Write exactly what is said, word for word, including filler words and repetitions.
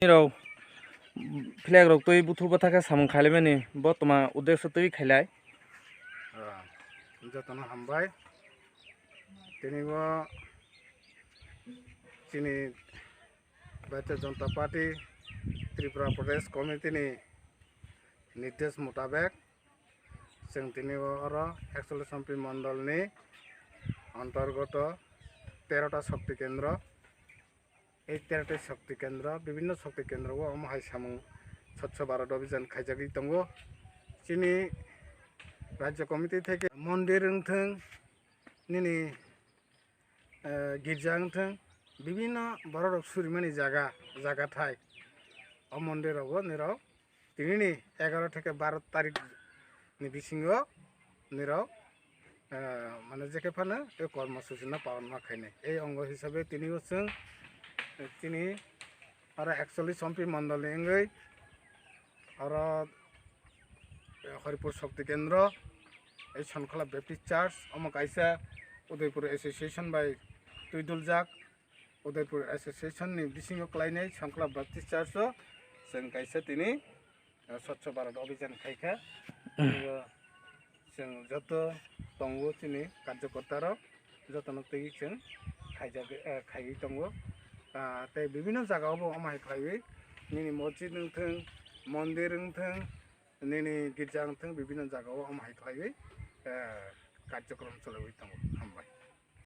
Nirok flag rok twi buthuk bwtha khe samung khailai mani bo tma uddesho twi khailai. Ah, jotono hambai. Tini bo chini Bharatiya Janata Party Tripura Pradesh Committee ni nirdesh mutabek chwng tini bo oro ekchollish sompi mondol ni antorgoto terota shokti kendro. Ei terota shokti kendro, bibhinno shokti kendro o omo hai samung Swchh Bharat Abhijan khaijagwi tongo. Chini Rajya Committee theke mondir wngthwng, nini, eh, girja wngthwng, bibhinno borok rok surimani jaga, jaga thai. O mondir rogo nirok tinini egaro theke baro tarik ni bisingo nirok, eh, mane jekhe phano tei kormo suchino palon ma khainai. Ei ongo hisabe tini o chwng, eh, chini oro ekchollish sompi mondol ni wngwi oro, eh, Horipur Shakti Kendro, ei Sonkhola Baptist Church, omo kaisa Udaipur Association bai twiduljak. Udaipur Association ni bisingo klainai Sonkhola Baptist Church o chwng kaisa tini, eh, Swchh Bharat Abhijan khaikha. Tini o chwng joto tongo chini karjokorta rok, jotono twi chwng khaijak, eh, khaiwi tongo. Ah, tei bibhinno jaga o bo omo hai khlaiwi nini mosjid wngthwng, mondir wngthwng, nini girja wngthwng, bibhinno jaga o omo hai khlaiwi, eh, karjokrom choliwi tongo. Hambai.